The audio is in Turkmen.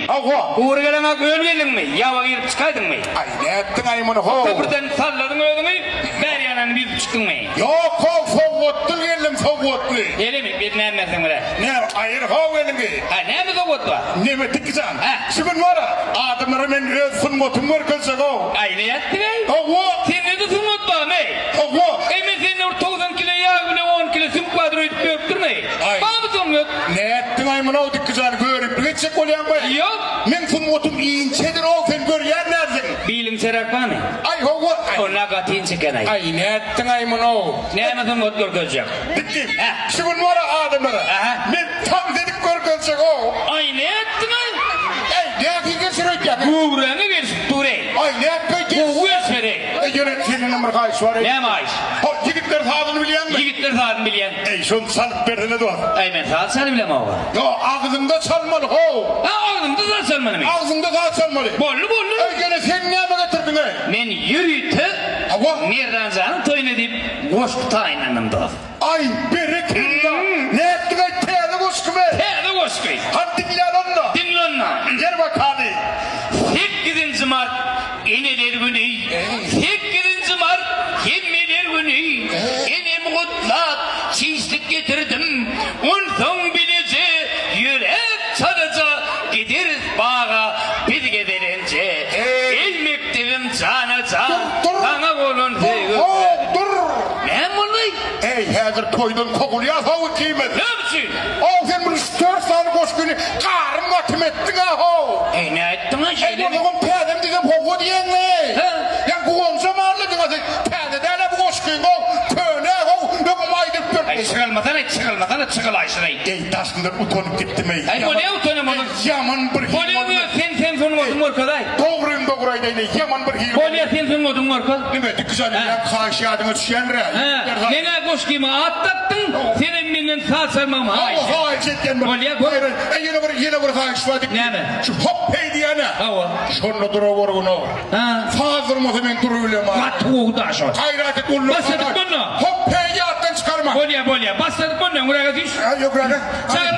Hawa. Gury geleňok öl geldiňmi? Ýaba girip çykaýdyňmy? Aý, nätdiň-aý muny how? Köprüden salladyň özüňi, bäri ýanany ýüzüp çykdyňmy? Ýok how, sowgatly geldim, sowgatly. Elimi bir näme berseň berer. Näme, aýyr how eliňi. Hä, näme sowgat bar? Neme Dikjan? Hä. Şu gün bar-a, adamlara men öz sungatymy görkezjek how. Aý, nätdiň-eý? Hawa. Sende-de sungat barmy? Hawa. Eý, men sende bir 90 kile ýag bile on kile süňk bardyr öýdüp ýörüpdirin-eý. Aý. Barmy sungat? Nätdiň-aý muny-ow Dikjan, göriplik etjek bolýaňmy? Ýok. Meň sungatym inçedir-ow, sen görýän dälsiň. Biliň çerek barmy? Aý, hawa. Aý. Onda gaty inçe eken-aý. Aý, nätdiň-aý muny-ow? Näme sungat görkezjek? Dikgim, Hä. şu gün bar-a adamlara, Aha. men tans edip görkezjek-ow. Aý, nätdiň-aý? Äý, nähili gelşir öýdýäň? Göwräňe gelşip dur-eý. Aý, nätmeý gelşir? Gowy gelşer-eý. Äý, ýöne sendenem bir haýyş bar-eý. Näme haýyş? Hol, ýigitler sazyny bilýäňmi? Ýigitler sazyny bilýän. Äý, şony çalyp bersene dost. Äý, men saz çalybilemok-a. Ýok, agzyňda çalmaly, how. Ha, agzymda saz çalmalymy? Agzyňda saz çalmaly. Boldy, boldy. Äý, ýöne sen näme getirdiň-eý? Men ýörite Hawa. Merdanjanyň toýuna diýip goşgy taýynlandym, dost. Aý, berekella! Nätdiň-aý, täze goşgymy? Täze goşgy. Hany diňläli onda. Diňle onda. Ber bakaly. Sekizinji mart Eneler güni. Sekizinji mart hemmeler güni. Enemi gutlap, çişlik getirdim. Onsoň bileje ýöräp çalaja gideris baga biz gezelenje. Eý mekdebim jana-jan, saňa bolan söýgim. Dur, dur! Näme boldy? Eý, häzir toýdan kowulýas-ow ikimiz. Näme üçin? Ow, sen bir üç-dört sany goşgyny garym-gatym etdiň-a-how. Eý, nätdiň-a Eý, şeýle? bolsagam täzem diýsem howwa diýeňmi? Hä? Ýa guwanjam aldyň-a sen. Täze däl-ä bu goşgyň-ow, köne-how, öňem aýdylyp ýör. Eý, çygalmasana, çygalmasana, çygalaýşyny. Eý, daşyňdan utanyp gitdim-eý. Eý, bolýa utanam onuň. Ýaman bir hili Bolýa, boldy. sen, sen sungatyňy görkezaý. Dogryny dogry aýdaýyn-eý, ýaman bir hili boldy. Bolýa, sen sungatyňy görkez. Nime, Dikjan, Hä? ýa haýyş ýadyňa düşýändir-ä? Hä, men-ä goşgyma at dakdyň, senem menden saz çalmagymy haýyş et. Hawa, haýyş etýän bir. Bolýa, gör. Eý, ýene bir, ýene bir haýyş bar, Dikgi. Näme? Şu hop-heý diýýän-ä. Hawa. Şonda durawergin-ow. Hä. Saz durmasa men durubilemok. Gaty gowy daş ol. Gaýrat et, ulla. Başladyk mundan. Hop-heý ýatdan çykarma. Bolýa, bolýa. Başladyk mundan, öňräge düş. Hä, öňräge. Çagyr.